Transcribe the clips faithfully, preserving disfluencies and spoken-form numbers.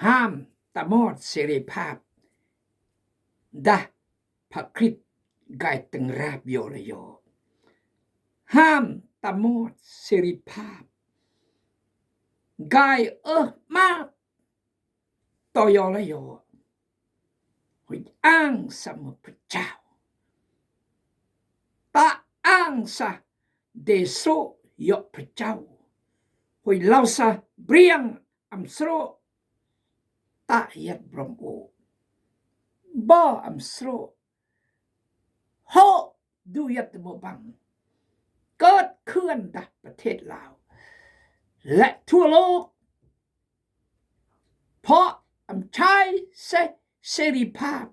Ham tamot seri pap. Dah pakrit gai teng rap yo la yo. Ham tamot seri pap. Gai eh map to yo la yo. Hoy ang sa me pejao. Ta ang sa deso yo pejao. Hoy lau sa briang am sro ta yet brom o. Ba am sro ho du yet mo bang. Ket kuen dah patet lau. Lek tualok. Pok am chai se seri pap.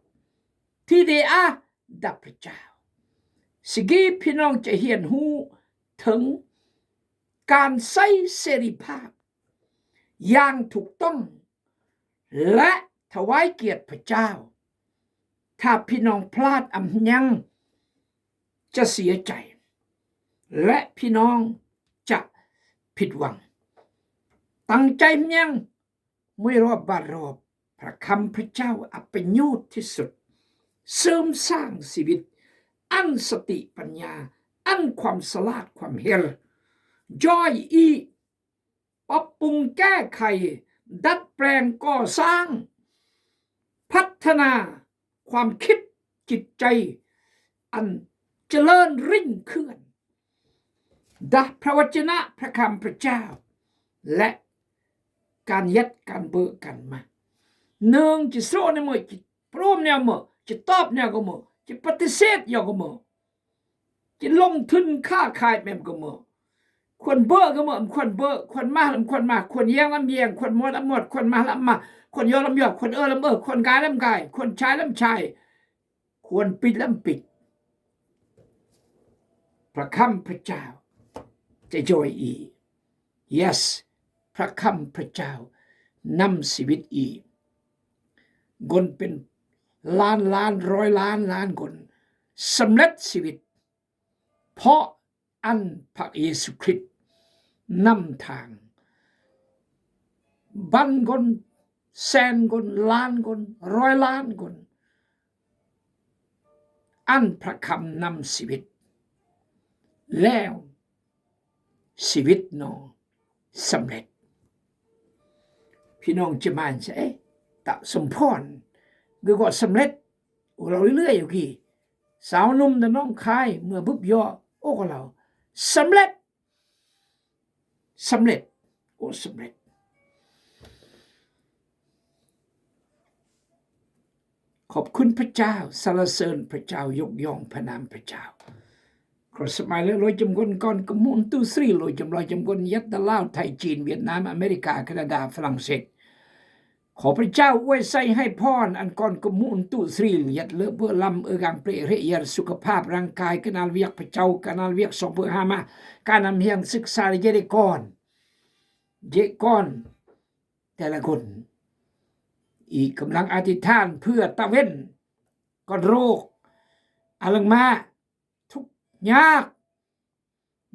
Ti de a dap pejao. Sigi pinong cha hien hu theng kan sai seri pap. Yang thuk tong. Lek thawai kiet pejao. Tha pinong plat am nyang. Cha sia chai. Lek pinong cha phit wang. Tang chai nyang. Mui rop ba rop. Prak ham pejao a penyut tisut. Sem sang sibit. An sati panya. An kwam salat kwam her. Joi i ปรับปรุงแก้ไข ดัดแปลงก่อสร้าง พัฒนาความคิดจิตใจ อันเจริญรุ่งเรือง dah พระวจนะ พระคำพระเจ้า และการยัดการเบิกกันมา เนืองจะโซ่ในมือจะพร้อมแนวมือจะตอบแนวก็มือจะปฏิเสธยอก็มือ จะลงทุนค้าขายแม่มก็เหมาะ ควรเบ้อก็เหมาะ ควรเบ้อ ควรมา ควรมา ควรแยงลำแยง ควรหมดลำหมด ควรมาลำมา ควรยอลำยอ ควรเออลำเออ ควรกายลำกาย ควรใช้ลำใช้ ควรปิดลำปิด พระคำพระเจ้า จะจอยอี Yes พระคำพระเจ้า นำชีวิตอี คนเป็นล้านล้านร้อยล้านล้านคน สำเร็จชีวิต เพราะอันพระเยซูคริสต์นำทาง พันคน แสนคน ล้านคน ร้อยล้านคน อันพระคำนำชีวิต แล้วชีวิตหนอสำเร็จ พี่น้องจะมาจะเอ๊ะ ตะสมพร คือก็สำเร็จ โอ้ เราเรื่อยๆอยู่กี่ สาวหนุ่มแต่น้องคาย เมื่อบึบยอ โอ้ ก็เรา สำเร็จ สำเร็จ โอ้ สำเร็จ ขอบคุณพระเจ้า สรรเสริญพระเจ้า ยกย่องพระนามพระเจ้า ขอสมัยแล้วลอยจำกวนก่อนกำมูลตู้สรีลอยจำลอยจำกวนยัดตะลาว ไทย จีน เวียดนาม อเมริกา แคนาดา ฝรั่งเศส ขอพระเจ้าอวยชัยให้พรอันก่อนกำมูลตู้สรีลยัดเลอะเบอะลำเออกางเปรย์เรยาสุขภาพร่างกาย การงานเวียกพระเจ้า การงานเวียกสองเบอร์ห้ามา การนำเฮียงศึกษาเยเดกอน เยกอน แต่ละคน อีกกำลังอธิษฐานเพื่อตะเวนก่อนโรค อาลังมา ทุกข์ยาก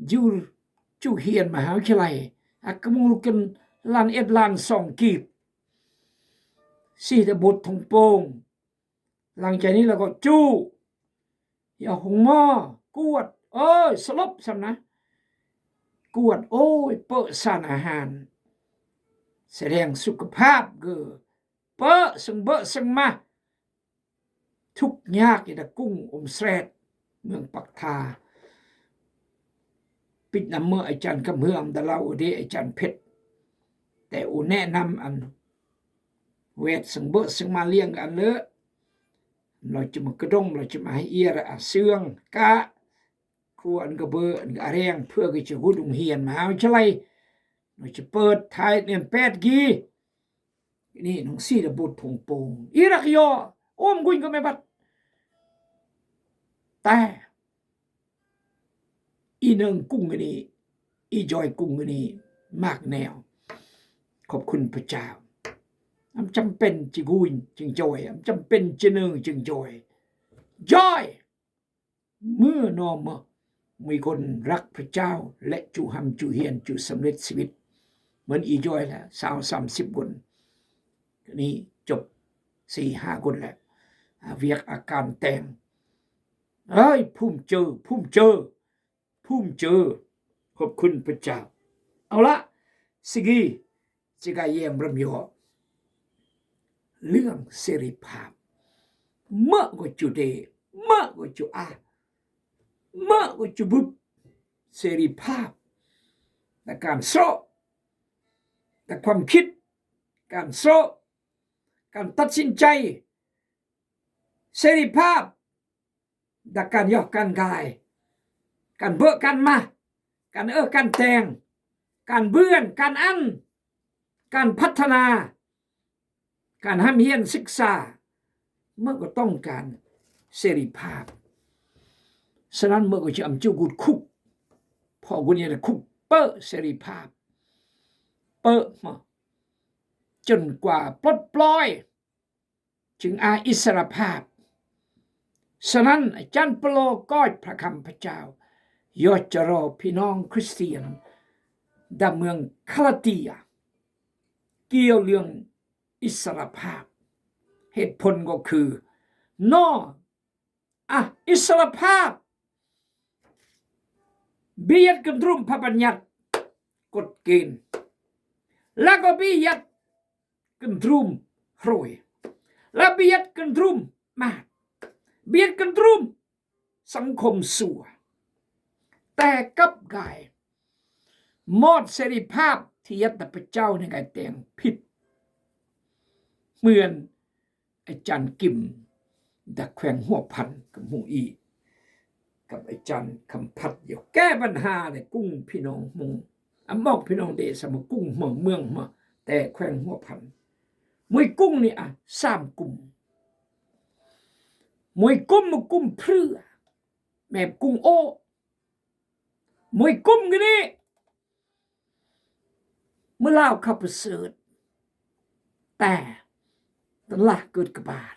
อยู่จุเฮียนมหาวิทยาลัย อักกะมูลกันล้านเอ็ดล้านสองกีบ สีตะบุตรทงโปง หลังจากนี้เราก็จุ อย่าหงมอกวด เอ้ย สลบซ้ำนะ กวด โอ้ย เปอะสารอาหาร แสดงสุขภาพเกอ เปอะซึ่งเบอะซึ่งมา ทุกข์ยากอีตะกุ้งอมแสด เมืองปักทา ปิดนำเมื่ออาจารย์กำเฮือง ดาราอุเด อาจารย์เพชร แต่อูแนะนำอัน เวทซึ่งเบอะซึ่งมาเลี้ยงกันเลอะ เราจะมากระด้ง เราจะมาให้เอียระอาเสื่องกะ ครูอันกะเบออันกะแรง เพื่อก็จะหุดหงเฮียนมหาวิทยาลัย เราจะเปิดท้ายเรียนแปดกี นี่น้องสีระบุตรผงโปง อีรักยอ โอ้มกุญก็ไม่บัด แต่ อีเนิงกุ้งอันนี้ อีจอยกุ้งอันนี้ มากแนว ขอบคุณพระเจ้า อำจำเป็นจะกุญจึงจอย อำจำเป็นจะเนิงจึงจอย จอย เมื่อนอมเมื่อมีคนรักพระเจ้า และจุฮำจุเฮียนจุสำเร็จชีวิต เหมือนอีจอยแหละ สาวสามสิบคน Ni chop si ha gun le. A, wiak a kan teng. Ai, phum chơ, phum chơ, phum chơ. ขอบคุณพระเจ้า. Au lah, sigi, sigi yem ram yo. เรื่องเสรีภาพ mă ko chu de, mă ko chu a, mă ko chu bup. เสรีภาพ ในการสละ ในความคิด การสละ การตัดสินใจ เสรีภาพ ในการยอกการกาย การเบอะการมา การเออการแต่ง การเบือน การอั้น การพัฒนา การร่ำเรียนศึกษา มันก็ต้องการเสรีภาพ ฉะนั้นมันก็จะอำจุกุดคุก พอกุดเนี่ยคุก เปิดเสรีภาพ เปิดมา จนกว่าปลดปล่อย จึงอาอิสรภาพ ฉะนั้นอาจารย์เปาโลก้อยพระคำพระเจ้า อยากจะรอพี่น้องคริสเตียน ดำเมืองกาลาเตีย เกี่ยวเรื่องอิสรภาพ เหตุผลก็คือ นอก อ่ะ อิสรภาพ เบียดกันรุมพระบัญญัติ กฎเกณฑ์ แล้วก็เบียดกันรุมโรย แล้วเบียดกันรุมมาด เบียดกันรุมสังคมซัว แต่กลับกลาย หมดเสรีภาพที่ยัดแต่พระเจ้าในการแต่งผิด เหมือนอาจารย์กิม จากแขวงหัวพัน กับหมู่อี้ กับอาจารย์คำพัดอยู่ แก้ปัญหาในกุ้งพี่น้องหมู่ อ่ะ บอกพี่น้องเดชะ มากุ้งเมืองเมืองมา แต่แขวงหัวพัน มวยกุ้งนี่ อ่ะ สามกลุ่ม มวยกุ้ม มวยกุ้มเพื่อ แม่กุ้งโอ้ มวยกุ้มกันนี่ เมื่อลาวเข้าประเสริฐ แต่ตอนละเกิดกบาด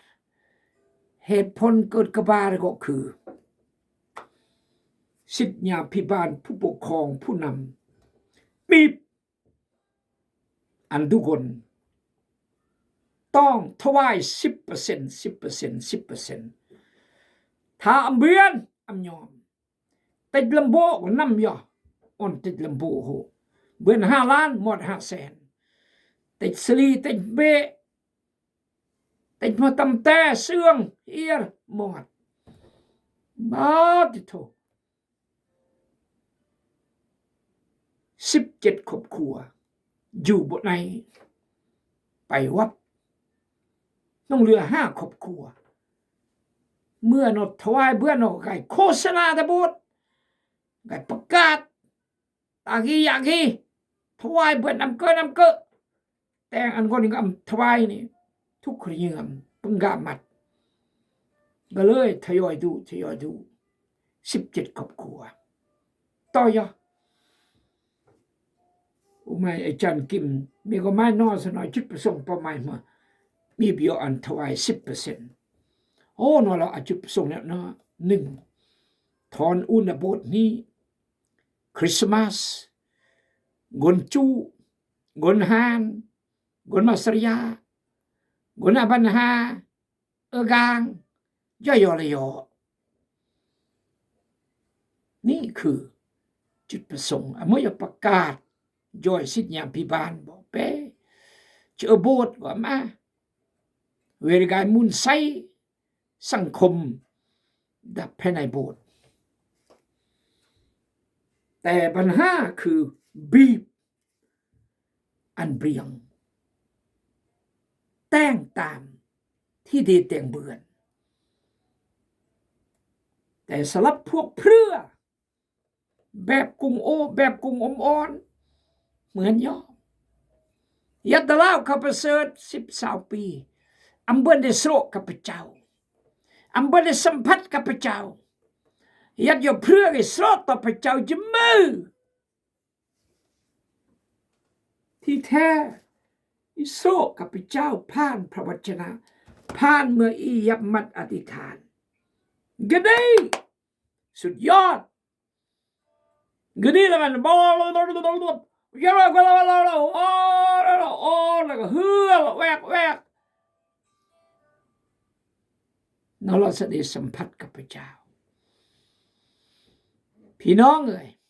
เหตุผลเกิดกบาดก็คือ ศิษยาภิบาล ผู้ปกครอง ผู้นำ บีบ อันทุกคนต้องถวายสิบเปอร์เซ็นต์ สิบเปอร์เซ็นต์ สิบเปอร์เซ็นต์ ถ้าอำเบือน อำยอม เต็ดลำโบก็นำยอ อ่อนเต็ดลำโบโห เบือนห้าล้าน หมดห้าแสน เต็ดสลี เต็ดเบะ เต็ดมาตำแต่เสื่องเอียด หมด บาดโถ สิบเจ็ดครอบครัว อยู่บ่ได้ ไปวัด ยังเหลือห้าครอบครัว เมื่อหนอถวายเบือนหนอไก่โฆษณาแต่โบสถ์ ไก่ประกาศ ตากี้อยากกี้ ถวายเบือนนำเกอ นำเกอ แต่งอันก่อนนี่ก็อำถวายนี่ ทุกข์ขะเยือม เปิ้นกล้ามัด ก็เลยทยอยดู ทยอยดู สิบเจ็ดครอบครัว ต่อยอ อุมายอาจารย์กิม มีก็ไม้นอสนอยจุดประสงค์เป้าหมายมา มีเบียอันถวายสิบเปอร์เซ็นต์ โอ้ นอละ อ่ะ จุดประสงค์เนี่ยเนาะ หนึ่ง ถอนอุณหบทนี้ คริสต์มาส กนจุ กนฮาน กนมาสริยา กนอาบันฮา เออกาง ย่อยอละยอ นี่คือจุดประสงค์ อ่ะ เมื่ออยากประกาศ ย่อยศิษยาภิบาลบอกไป เจอโบสถ์ว่ามา เวรกายมูลไส้ สังคมดับภายในโบสถ์ แต่ปัญหาคือบีบ อันเบรียง แต่งตามที่ได้แต่งเบือน แต่สำหรับพวกเพื่อ แบบกุ้งโอ แบบกุ้งอมอ่อน เหมือนยอม ยัดตะลาวเข้าประเสริฐสิบสาวปี อำเบิ่นได้สละกับพระเจ้า อำเบิ่นได้สัมผัสกับพระเจ้า ยัดยอดเพื่อให้สละต่อพระเจ้าจะมือ ที่แท้ อีโซกับพระเจ้าผ่านพระวจนะ ผ่านเมื่ออียับมัดอธิษฐาน ก็ได้ สุดยอด ก็นี่แหละมัน โอ้ แล้วก็เฮือแหวกแหวก Nala sa de sampat ka pejao. Pinong ơi,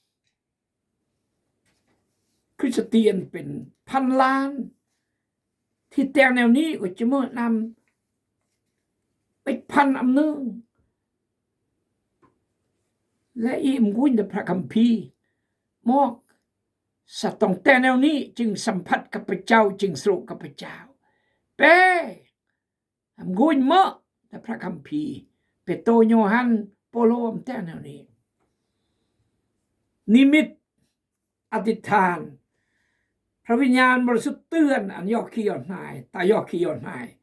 Kristian pen panlan, ti teng neo ni ko chimo nam, ej pan am nung. La i mguin da pra kampi. Mok, sa tong teng neo ni, ching sampat ka pejao, ching sru ka pejao. Pe, am guin mo, da pra kampi. Petrus, Yohan, Paulus, am teng neo ni. Nimit, atitan. Pra Vinyan Bor sutuan, an yoki yon nai, ta yoki yon nai.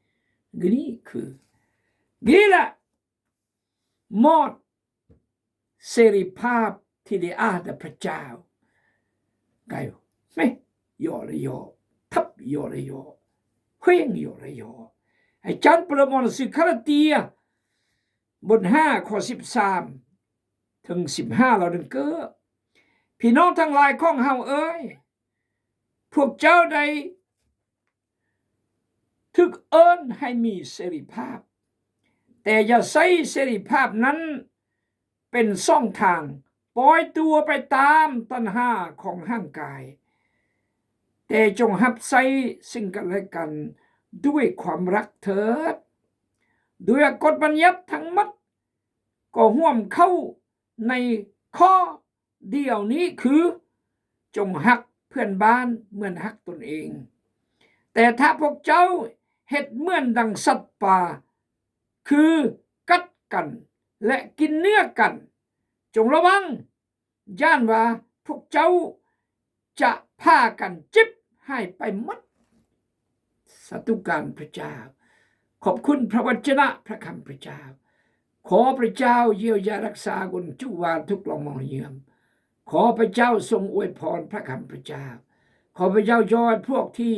Gini ku. Gila. Mot. Seri pap ti de ah da pejao. Gayo. Meh. Yo le yo. Tap yo le yo. Hueng yo le yo. Ai chan pula mon si Galatia. Bun ha ko sip sam. Teng sip ha lo deng ke. Pinong tang lai kong hao ơi. Phuak chao dai. Thük ơn hai mi seri pap. Te ya sai seri pap nan pen song thang. Poi tua pai tam tan ha khong hang kai. Te chong hap sai sing ka le kan dui khwam rak thớt. Dui akot ban yap thang mat. Ko huam khâu nai kho. Điều ni khứ chong hak phian ban mưn hak tun ing. Te tha phuak chao het mưn dang sat pa khứ kat kan le kin nia kan. Chong lo bang jan wa phuak chao cha pha kan chip hai pai mut. สาธุการพระเจ้า ขอบคุณพระวจนะพระคำพระเจ้า ขอพระเจ้าเยียวยารักษาคนจุวาทุกข์ลองมองเยี่ยม ขอพระเจ้าทรงอวยพรพระคำพระเจ้า ขอพระเจ้ายอยพวกที่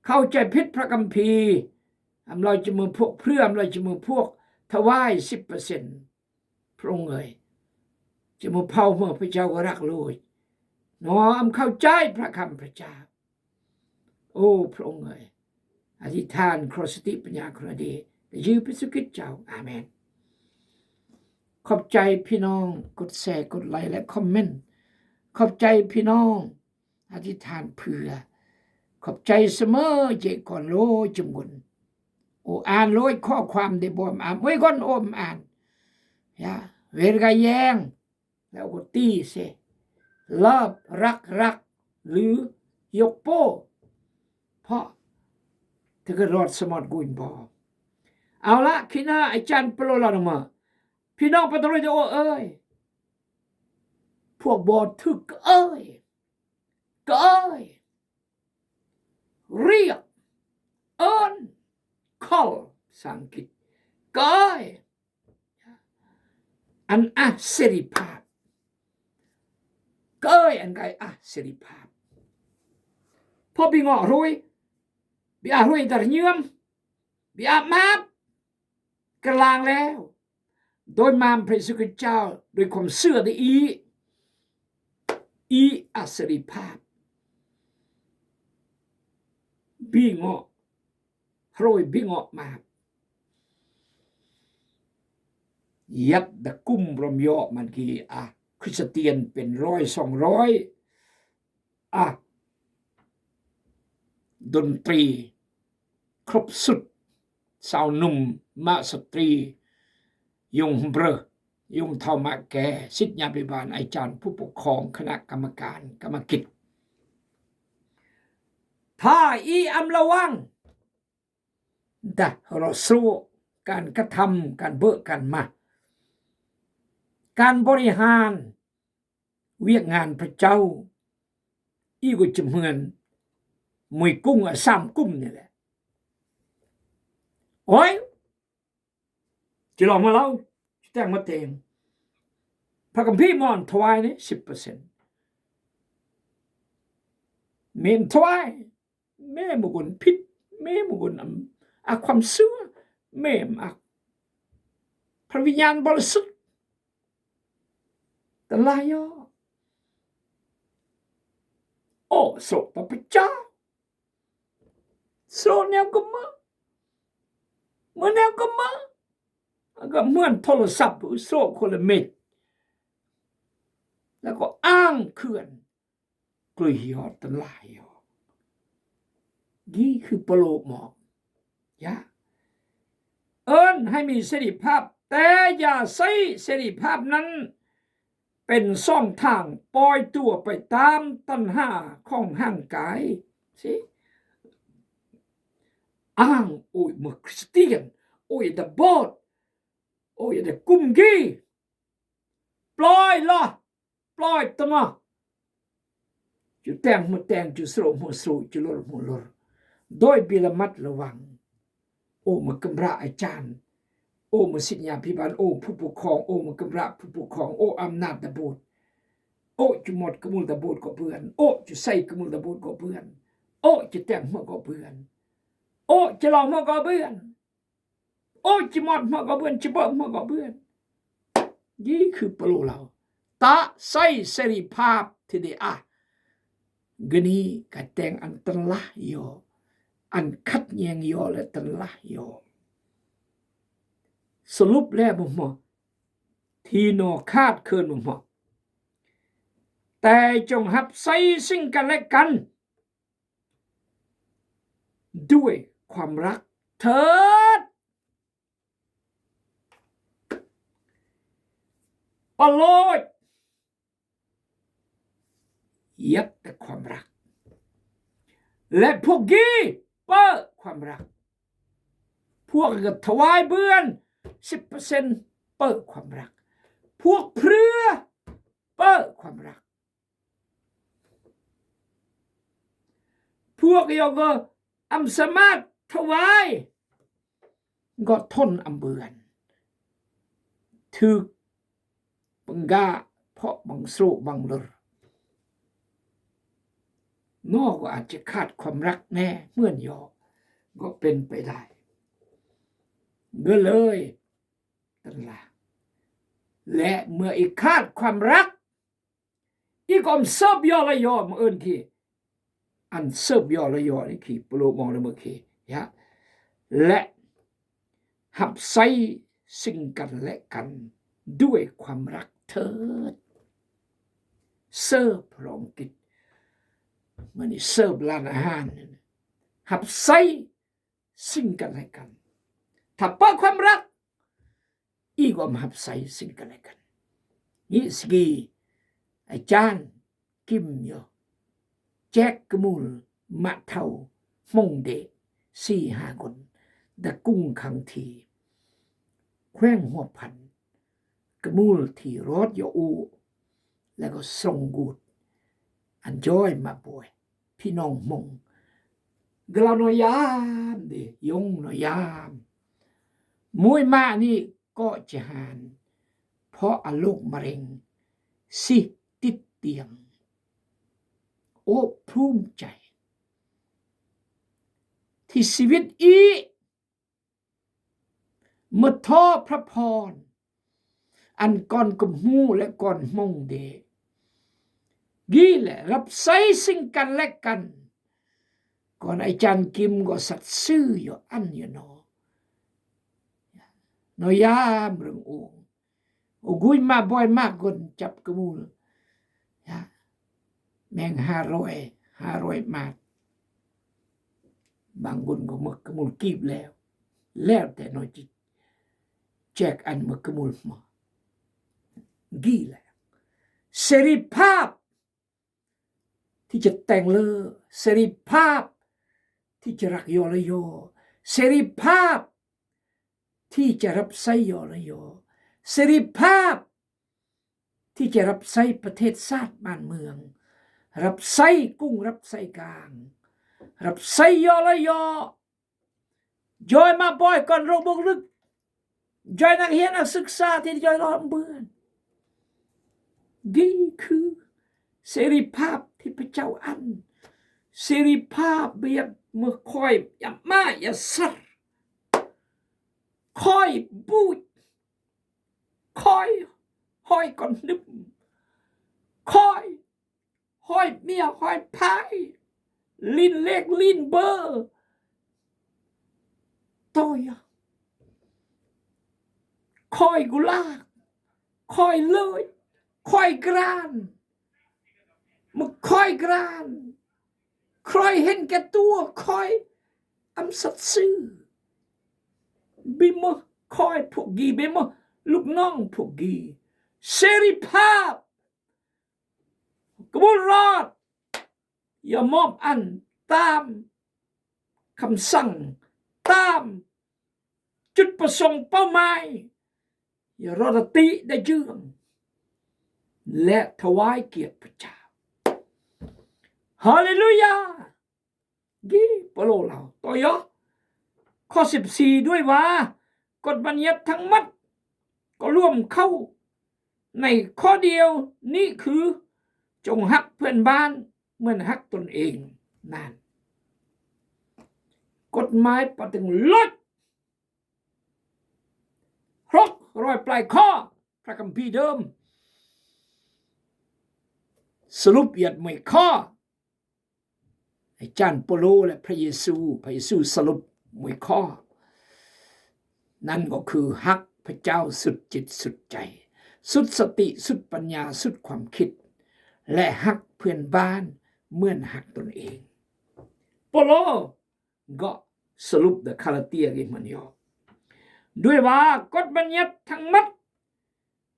เข้าใจผิดพระคัมภีร์ อำลอยจะมือพวกเพื่อ อำลอยจะมือพวกถวายสิบเปอร์เซ็นต์ พระองค์เอ๋ย จะมาเผาเมื่อพระเจ้าก็รักโลก น้อมเข้าใจพระคำพระเจ้า โอ้ พระองค์เอ๋ย อธิษฐานขอสติปัญญาขอดี ในชื่อพระเยซูคริสต์เจ้า อาเมน ขอบใจพี่น้อง กดแชร์ กดไลค์ และคอมเมนต์ ขอบใจพี่น้อง อธิษฐานเผื่อ ขอบใจเสมอ เจก่อนโลจุมกุน โออ่านโลยข้อความได้บ่มอ่าน โอ้ยก่อนโอมอ่าน อย่า เวรกาแยง แล้วก็ตีเส เลิฟ รัก รัก หรือ ยกโป้ เพราะ ถึงกับรอดสมอดกุนบ่ เอาละ ขี้หน้าอาจารย์โปรละนะมา พี่น้องปะตะลุยเด้อ โอ้เอ้ย พวกบ่ถึกเอ้ย ก็เอ้ย เรียก เอิ้น call ภาษาอังกฤษ ก็เอ้ย อันอะเสรีภาพ ก็เอ้ย อันไกอะเสรีภาพ พอบิงออกรวย บิอาบรวยตะเยือม บิอาบมาบ กลางแล้ว โดยมารพระเยซูคริสต์เจ้า โดยความเชื่อในอี อีอะเสรีภาพ บิงออก โรยบิงออกมา ยัดตะกุมรอมยอมันกีอะ คริสเตียนเป็นร้อยสองร้อย อะ ดนตรี ครบสุด สาวหนุ่ม มะสตรี ยงเบลอ ยงเฒ่ามะแก่ ศิษยาภิบาล อาจารย์ ผู้ปกครอง คณะกรรมการ กรรมกิจ ถ้าอีอำระวัง ดะ เราสู้ การกระทำ การเบอะ การมา การบริหาร เวียกงานพระเจ้า อีกก็จะเหมือน มวยกุ้งอะ สามกลุ่มนี่แหละ โอ้ย จะลองมาเล่า จะแต่งมาแต่ง พระคัมภีร์มอนถวายนี่ สิบเปอร์เซ็นต์ เมนถวาย แม่มกุลผิด แม่มกุลอำ อะความเชื่อ แม่มอะ พระวิญญาณบริสุทธิ์ แต่ลายย่อ โอ้ โสตพระเจ้า โสแนวก็มา เมื่อแนวก็มา Aga muan tolo sap, sro ko le met. Lako ang kuan. Kloi hio, tơlah hio. Gi khư palo mo. Ya. Ơn hai mi เสรีภาพ, te ja sai เสรีภาพ nan pen song thang, poi tua pai tam tăn ha khong hang kai. Si. Ang ôi mơ Christian, ôi da bot, ôi da kum gi. Ploi lo, ploi tơma. Chu teng mơ teng, chu sro mơ sro, chu lor mơ lor. Doi bi la mat la wang. Ô mơ kơmră a chan. Ô mơ sit nya pi ban, ô phu phu khong, ô mơ kơmră phu phu khong, ô am nat da bot. Ô chu mot kơmul da bot ko bươn. Ô chu sai kơmul da bot ko bươn. Ô chu teng mơ ko bươn. Ô chu lo mơ ko bươn. Ô, chi mot mă gó bươn, chi bơ̆ mă gó bươn. Gi khư palo lao. Ta sai เสรีภาพ thì đi a. Gini ka teng ăn tơlah yo. Ăn khắt nheng yo lĕ tơlah yo. Sơlup lĕ mă mă. Thì nó khát khơn mă mă. Te chong hăp sai sing kăn lĕ kăn. Đuôi ความรัก thơt. Pơloj. Yăp te ความรัก. Lĕ phuak gi pơ ความรัก. Phuak gơ̆ thawai bươn สิบเปอร์เซ็นต์ pơ ความรัก. Phuak prưa pơ ความรัก. Phuak yo gơ am samat thawai. Gó thon am bươn. Thưk pơngga pho băng sro băng lơr. Nó gó a chi khát ความรัก ne, mươn yo. Gó pên pay đai. Gơ lơi. Tơlah. Lĕ mơ i khát ความรัก. I gom sơp yo la yo mơ ơn ki. Ăn sơp yo la yo ni ki, pơlô mong la mơ ki. Ya. Lĕ hăp sai sing kăn lĕ kăn đuôi ความรัก thơt. Sơp rong kit. Mơ ni sơp lan ahan. Hăp sai sing kăn lĕ kăn. Thà pơ ความรัก. I gom hăp sai sing kăn lĕ kăn. Ni sigi. Ai chan. Kim yo. Chek kơmul mă thâu. Hmong de. Si ha gun. Da kung khang thi. Khueng hua phan. Kơmul thi rot yo u. Lego song gut. Ăn joi mă boi. Phi nong Hmong. Gơlao no yam de, yong no yam. Mui mă ni ko chi han. Pho a lok mă reng. Si tit tiang. Ô phum chai. Thi si wit i. Mơ tho พระพร. Ăn kon kơmhu lĕ kon Hmong de. Gi lĕ rap sai sing kăn lĕ kăn. Kon ai chan kim gó sat sư yo ăn yo no. No yam rơng ung. Ô gui mă boi mă gun chap kơmul. Ya. Meng ha roi, ha roi mat. Bang gun gó mă kơmul kip leo. Leo te no chi. Chek ăn mơ kơmul mơ. Gi lĕ. เสรีภาพ. Thi chă teng lơ. เสรีภาพ. Thi chă rak yo la yo. เสรีภาพ. Thi chă rap sai yo la yo. เสรีภาพ. Thi chă rap sai ประเทศชาติบ้านเมือง. Rap sai kung rap sai kang. Rap sai yo la yo. Joi mă boi kon rok bok lük. Joi năk hian năk süksa thi joi lo bươn. Gi khư. เสรีภาพ thi pơchao ăn. เสรีภาพ biat mơ khoi ya mă ya sar. Khoi buch. Khoi hoi kon hnưp. Khoi hoi mia hoi phai. Lin lek lin bơ. Tôi à. Khoi gulak, khoi loj, khoi gran, mø khoi gran, khoi hen ke tua, khoi am sat sư. Bim mø khoi phugi, bim mø luk nong phugi. Seri phap, kbul rot, ya mop an tam kham sang, tam chut pasong pau mai, ya rot ati da jương, leh thawai kiet Pachao. Haleluya. Gi Pôlô lao, tôi yơh. Kho sip si đuôi wa, kot man yet thang mat, kơ luom khâu, nai kho điêu ni khư, chong hak phiên ban, mươn hak tôn eng. Nan. Kot mai pateng loj. Hrok roi plai kho, Prak Kambhi dơm. Srup yet mui kho. Ai chan Pôlô leh Pha Yêsu, Pha Yêsu srup mui kho. Nan ko khư hak Pachao sut chit sut chai, sut sati, sut panya, sut khwam khit, leh hak phiên ban, mươn hak tôn eng. Pôlô gơh srup da Galatia gi man yo. Đuôi wa, kot man yet thang mat,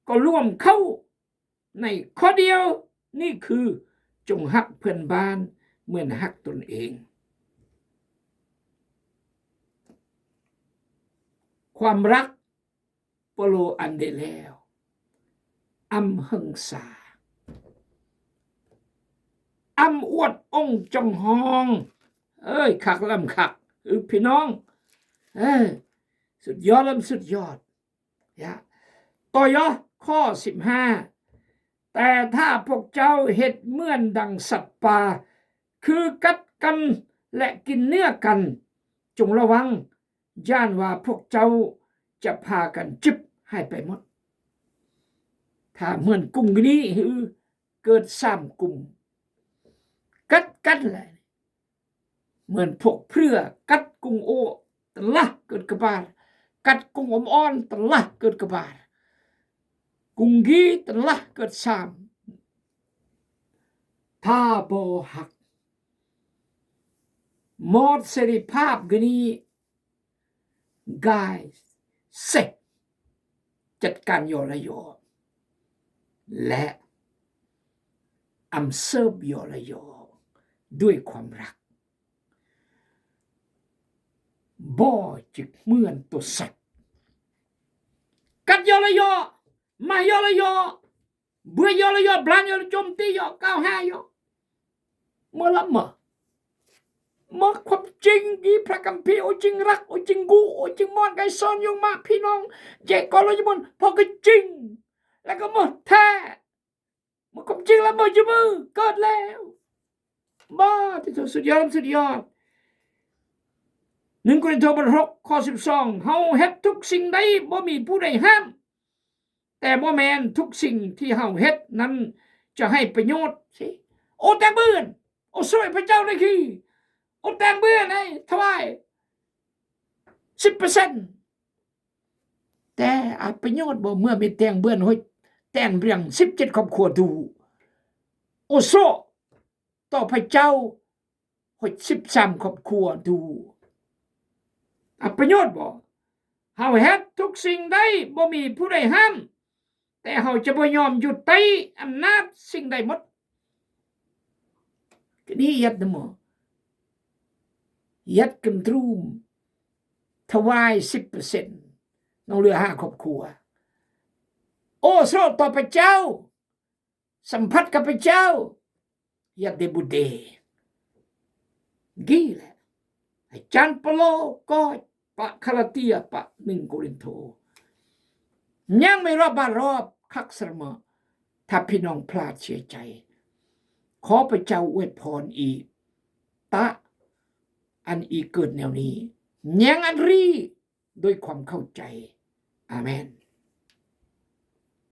kơ luom khâu, nai kho điêu ni khư, chong hak phiên ban, mươn hak tôn eng. Khwam răk Pôlô ăn đe leo. Am hơng sa. Am uat ong chong hong. Ơi, khak lăm khak. Ư, phi nong. Ơi, sut yot lăm sut yot. Ya. Tôi yơh, kho sip ha. Te tha phok chau het mươn dang sat pa, khư kat kan leh kin nưa kan, chong lawang, jan wa phok chau chap ha kan chip hai pe mot. Tha mươn kung gni hư, kơt sam kung. Kat kan leh. Mươn phok phrưa, kat kung ô, tơlah kơt kơbar. Kat kung ôm on, tơlah kơt kơbar. Kung gi, tơlah kơt sam. Tha bo hak. Mot seri phap gni, guys, se. Chot kan yo la yo. Leh am sơp yo la yo. Đuôi khwam răk. Bo chik mươn tô sek. Kat yo la yo. Mah yo la yo. Bui yo la yo, blan yo la, chom ti yo, kao ha yo. Mơ lăm mơ. Mơ khwam ching gi Prak Kambhi, ô ching răk, ô ching gŭ, ô ching mot, gai son yung ma phi nong. Je ko lo jemon, pho kơ ching. La kơ mơ the. Mơ khwam ching la mơ jemon, kơt leo. Ba, ti thô sut yot, sut yot. Nưng Kôrintô bơ̆n hrok, kho sip song. Hao het thuk sing đei, bơmi pu đei ham. Te mơmen thuk sing ti hao het nan cha hai pơnyot si. Ô teng bươn, ô sroi pơchao đei khi. Ô teng bươn ai, thawai. Sip persen. Te a pơnyot bơ mơ mi teng bươn hôi. Teng briăng sip chet khop khua du. Ô sro. To pơchao. Hôi sip sam khop khua du. A pơnyot bơ. Hao het thuk sing đei, bơmi pu đei ham. Te hao cha bơ nhom jut tei, am nat sing đei mot. Kini yet nơmơ. Yet kơndrum. Thawai sip persen. Nong lơ ha khop khua. Ô sro to pơchao. Samphat ka pơchao. Yet de bude. Gila. Ai chan Pôlô, kơ pă Galatia, pă nưng Kôrintô. Nhang mi rop ba rop khak sơrmă. Tha phi nong plat sia chai. Kho pơchao uet phon i. Ta ăn i kơt neo ni. Nhang ăn ri. Đôi khwam khâu chai. Amen.